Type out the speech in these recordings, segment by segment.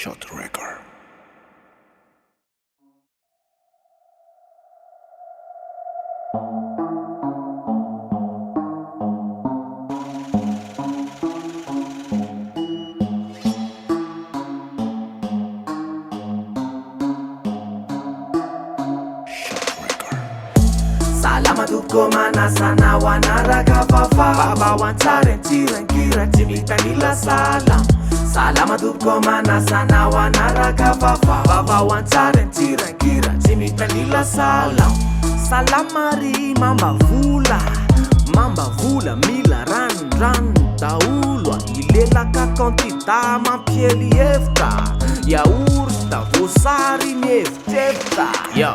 Shot Record. Salama tompoko manasa anao hanaraka vaovao Vaovao an-tsary an-tsirankira tsy mitanila salama Salama tompoko manasa anao hanaraka vaovao Vaovao an-tsary an-tsirankira tsy mitanila salama Salama ry mamba vola Mamba vola mila ranondranony daholo a Ilelaka kandida mampiely hevitra Yaourt voasary mievotrevotra Yo.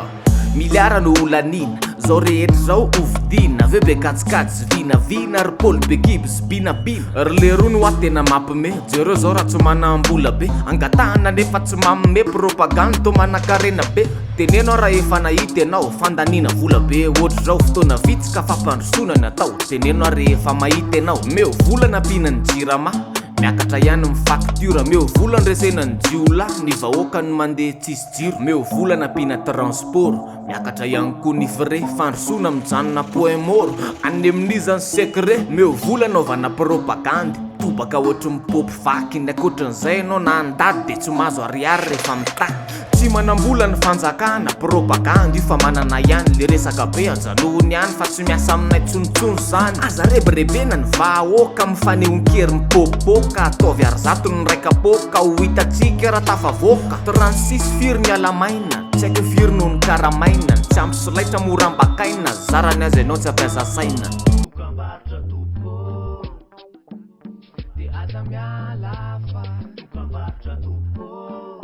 Miliara no ho laniana, zao rehetra zao ho vidiana, avy eo be kajikajy sy vinavina, ry Paoly be kibo sy binabina, ry leroa no hoa tena mapme, jereo zao raha tsy manam-bola be, angatahana nefa tsy manome, propagandy toa manankarena be, teneno aho raha efa nahita ianao, fandaniana vola be ohatr'izao, fotoana vitsy ka fampandrosoana ny atao, teneno aho rehefa mahita ianao, meo vola nampiana ny jirama, miakatra ihany ny facture, meo vola andresena ny jiolahy, ny vahoaka no mandeha tsisy Jiro, meo vola nampiana transport, miakatra ihany koa ny frais, fandrosoana mijanona point mort, any amin'iza ny secret, meo vola anaovana propagandy, tobaka ohatry ny paopy vaky, ny ankoatran'izay ianao na handady dia tsy mahazo ariary rehefa mitaky, tsy manam-bola ny fanjakana, propagandy io fa manana ihany, le resaka be ajanony ihany fa tsy miasa aminay tsonitsony zany, aza rebirebena ny vahoaka amin'ny fanehoan-kery mipoapoaka, ataovy arizato ny ray kapoaka ho hitantsika raha tafavoaka. 36 firy ny ala maina, tsy haiko hoe firy no nokaramaina, ny tsy ampy solaitra mora ambakaina, zarany aza ianao tsy hampiasa saina. Dokambarotra tompoko ô, dia aza miala fa dokambarotra tompoko ô.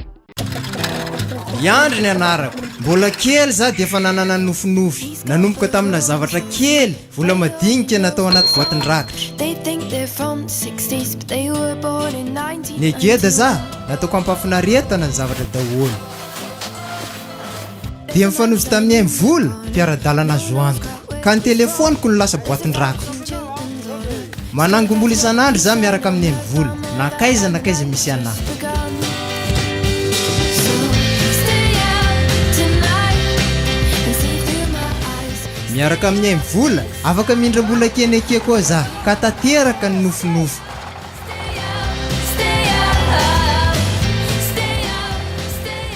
Miandry ny anarako. Mbola kely za dia efa nanana nofinofy. Nanomboka tamina zavatra kely, vola madinika natao anaty boatin-drakitra. Negeda za, nataoko ampafinaretana ny zavatra daholo. Dia nifanojo tamin'ny MVola, mpiara-dalana azo antoka. Ka ny telefaoniko no lasa boatin-drakitro. Manangom-bola isan'andro za miaraka amin'ny MVola, na kaiza na kaiza misy anah. Miaraka amin'ny MVola, afaka mindram-bola keny eke koa za, ka tanteraka ny nofinofiko.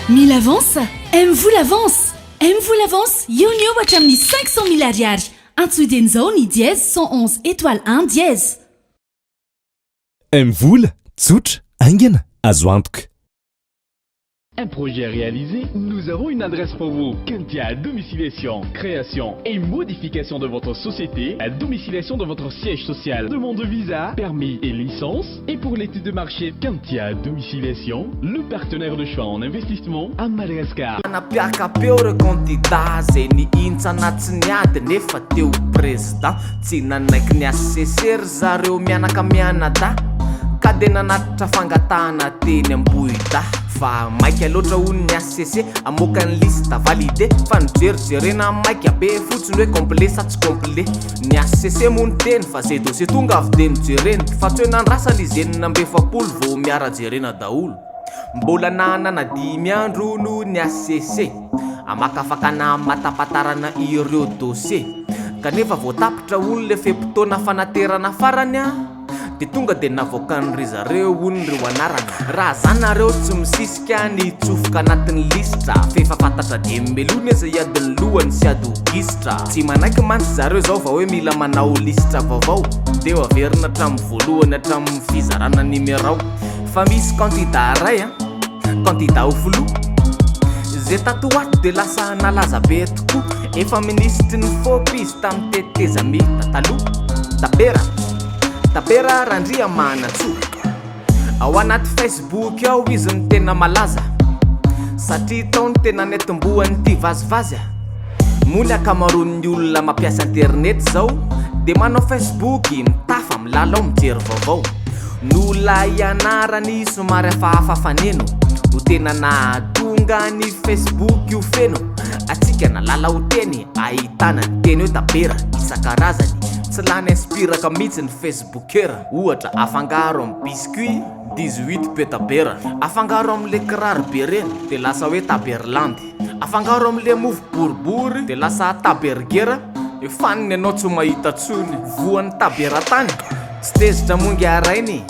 Mila avance? MVola avance! MVola avance, eo ny eo hatramin'ny 500 mille ariary. Antsoy dieny izao ny dièse 111 étoile 1 dièse. MVola, tsotra, haingana, azo antoka. Un projet réalisé, nous avons une adresse pour vous. Kentia Domiciliation, création et modification de votre société, la domiciliation de votre siège social, demande de visa, permis et licence. Et pour l'étude de marché, Kentia Domiciliation, le partenaire de choix en investissement à Madagascar. Nampiaka-peo ireo kandida izay nihintsana tsy niady nefa te ho prezida. Tsy nanaiky ny HCC ry zareo mianaka mianadahy ka dia nanatitra fangatahana teny Ambohidahy. Fa maika loatra hono ny HCC hamoaka ny liste validée fa nijerijerena maika be fotsiny hoe complet sa tsy complet. Ny HCC moa niteny fa ze dossier tonga avy dia nojerena fa tsy hoe nandrasana izy 46 vao miara-jerena daholo. Mbola nanana dimy andro hono ny HCC hamakafakana hamatapatarana ireo dossier kanefa vao tapitra hono le fe-potoana fanaterana farany an! Dia tonga dia navoakan-dry zareo hono ireo anarana. Raha za nareo tsy misisika ny hitsofoka anatin'ny lisitra f'efa fantatra dieny melony aza hiady ny lohany sy ady ho gisitra. Tsy manaiky mantsy zareo zao fa hoe mila manao lisitra vaovao dia ho averina hatramin'ny voalohany hatramin'ny fizarana nimerao. Fa misy kandida ray an, kandida ho filoha, ze tato ho ato dia lasa nalaza be tokoa, efa minisitry ny fop izy tamin'ny tetezamita taloha. Tabera, Tabera Randriamanantsoa. Ao anaty Facebook ao izy no tena malaza satria tao no tena niatombohan'ity vazivazy a. Moa ny ankamaroan'ny olona mampiasa internet izao dia manao Facebook, mitafa, milalao, mijery vaovao. Noho ilay anarany somary hafahafa faneno no tena nahatonga ny Facebook ho feno hatsikana, lalao teny ahitana ny teny hoe tabera isan-karazany. Tsy lany inspiraka mihitsy ny facebookera. Ohatra, afangaro amin'ny biscuit. 18 petabera. Afangaro amin'le kiraro be reny de lasa hoe taberlandy. Afangaro amin'le mofo boribory de lasa tabergera. Fanina ianao tsy mahita tsony. Voan'ny taberatany. Tsy tezitra moa ingahy rainy.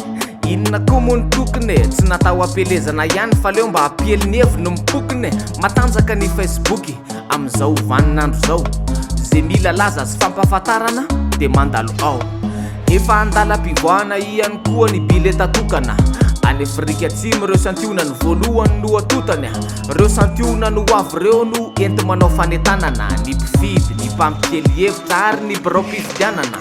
Inona koa moa no tokony e? Tsy natao hampielezana ihany fa aleo mba hampiely ny heviny ny pokony e! Matanjaka ny Facebook amin'izao vaninandro izao. Ze mila laza sy fampahafantarana dia mandalo ao. Efa andalam-pivoahana ihany koa ny bileta tokana. Any Afrika Atsimo ireo santionany voalohany no atotany. Reo santionany ho avy ireo no enti-manao fanentanana ny mpifidy, ny mpampikely hevitra ary ny biraom-pifidianana.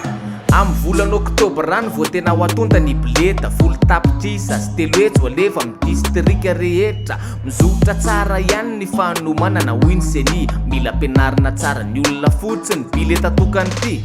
Amin'ny volana oktobra any vao tena ho atonta ny bileta, 310 ho alefa amin'ny distrika rehetra. Mizotra tsara ihany ny fanomanana hoy ny ceni, mila ampianarina tsara ny olona fotsiny, bileta tokana ity.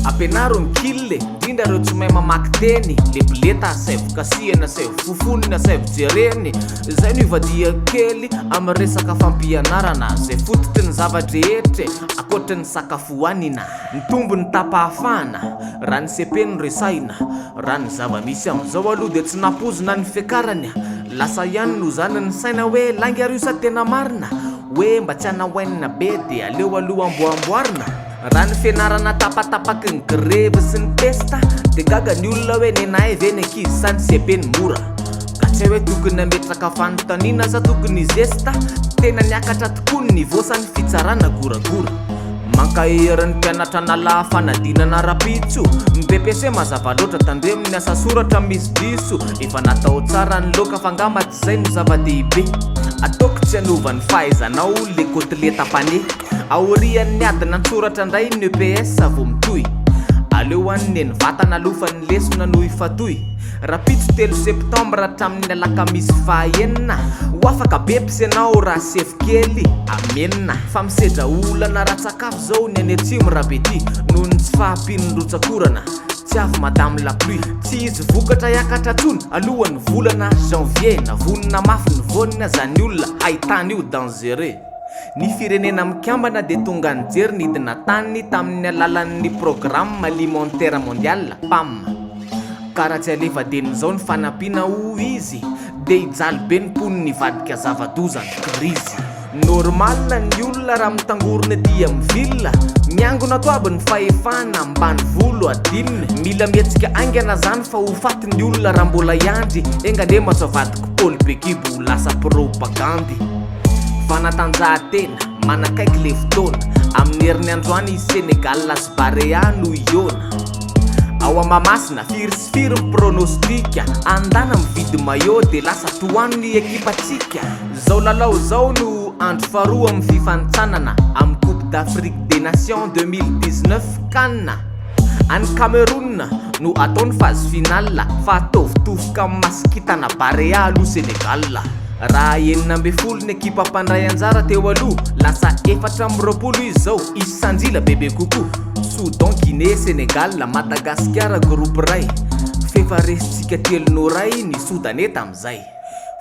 Ampianaro ny kil e, indrindra ireo tsy mahay mamaky teny, le bileta asaivo kasihina, asaivo fofonina, asaivo jereny. Izay no ivadihako kely amin'ny resaka fampianarana, izay fototry ny zava-drehetra e, ankoatry ny sakafo hohanina. Mitombo ny taham-pahafahana raha ny cepe no resahina. Raha ny zava-misy amin'izao aloha dia tsy nampoizina ny fiakarany. Lasa ihany noho izany ny saina hoe lainga ary io sa tena marina? Hoe mba tsy hanaoainina be dia aleo aloha amboamboarina. Raha ny fianarana tapatapaky ny grevy sy ny pesta dia gaga ny olona hoe nenahay ve ny ankizy sa ny cepe no mora? Ka tsy hay hoe tokony hametraka fanontaniana sa tokony hizesta? Tena niakatra tokoa ny niveau sa ny fitsarana goragora? Mankahery ny mpianatra hanala fanadinana rapitso. Ny BEPC mazava loatra, tandremo ny asa soratra misy diso. Efa natao tsara ny laoka fa angamba tsy izay no zava-dehibe. Ataoko tsy hanova ny fahaizanao le côtelette pané. Aorian'ny adina an-tsoratra indray ny EPS vao mitohy. Aleo any neny vatana aloha fa ny lesona no hifatohy. Rapitso telo septembre hatramin'ny alakamisy faha enina, ho afaka beps ianao raha sefo kely amenina. Fa misedra olana ara-tsakafo zao ny any atsimo Rabety noho ny tsy fahampian'ny rotsak'orana. Tsy avy madame la pluie. Tsy hisy vokatra hiakatra tsony alohan'ny volana janvier. Na vonona mafy ny voany aza ny olona haitany io dangereux. Ny Firenena Mikambana dia tonga nijery nidina tany tamin'ny alalan'ny Programme Alimentaire Mondial, PAM. Ka raha tsy alefa dien'izao ny fanampiana hoy izy dia hijaly be ny mponina hivadika zava-doza ny krizy. Normal ny olona raha mitangorona ety amin'ny ville, miangona ato aby ny fahefana ambanivolo adinony, mila mihetsika haingana zany fa ho faty ny olona raha mbola hiandry, enga anie maso avadiko Paoly Bekibo ho lasa propagandy. Fanatanjahantena, manakaiky le fotoana, amin'ny heriny androany i Sénégal sy Barea no hihaona. Ao Mahamasina, firy sy firy ny pronostic, andana mividy maillot dia lasa tohano ny ekipantsika. Zao lalao zao no andro faharoa amin'ny fifanintsanana amin'ny Coupe d'Afrique des Nations 2019, Can. Any Cameroun no atao ny phase finale fa ataovy tofoka amin'ny masikitana Barea aloha Sénégal. Raha 16 ny ekipa mpandray anjara teo aloha, lasa 24 izy izao, isanjila bebe kokoa. Soudan, Guinée, Sénégal, Madagasikara groupe iray. F'efa resintsika telo no iray ny Soudanais tamin'izay.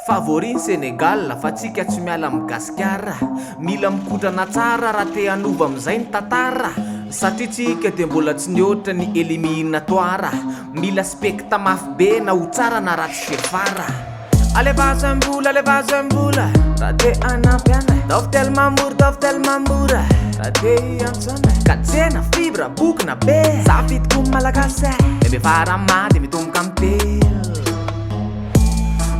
Favori ny Sénégal fa tsika tsy miala amin'i Gasikara. Mila mikotrana tsara raha te hanova amin'izay ny tantara. Satria tsika dia mbola tsy nihoatra ny éliminatoire. Mila specta mafy be na ho tsara na ratsy fiafara. Alefaso MVola, alefaso MVola raha te hanampy anay. Ataovy tellement mora, ataovy tellement mora raha te hiantso anay. Ka tsena, fibre, boky na be, safidiko ny malagasy e. Dia mifarama dia mitomboka amin'ny telo.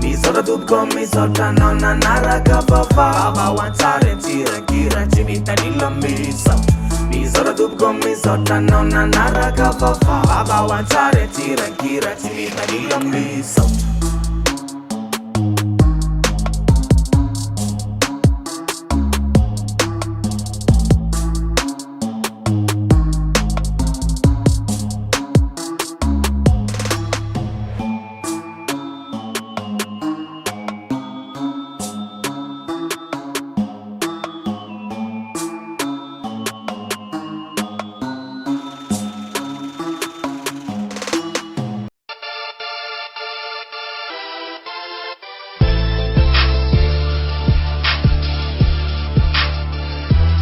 Misaotra tompoko, misaotra anao nanaraka vaovao. Vaovao an-tsary, an-tsirakira, tsy mitanila misaotra. Misaotra tompoko, misaotra anao nanaraka vaovao. Vaovao an-tsary, an-tsirakira, tsy mitanila misaotra.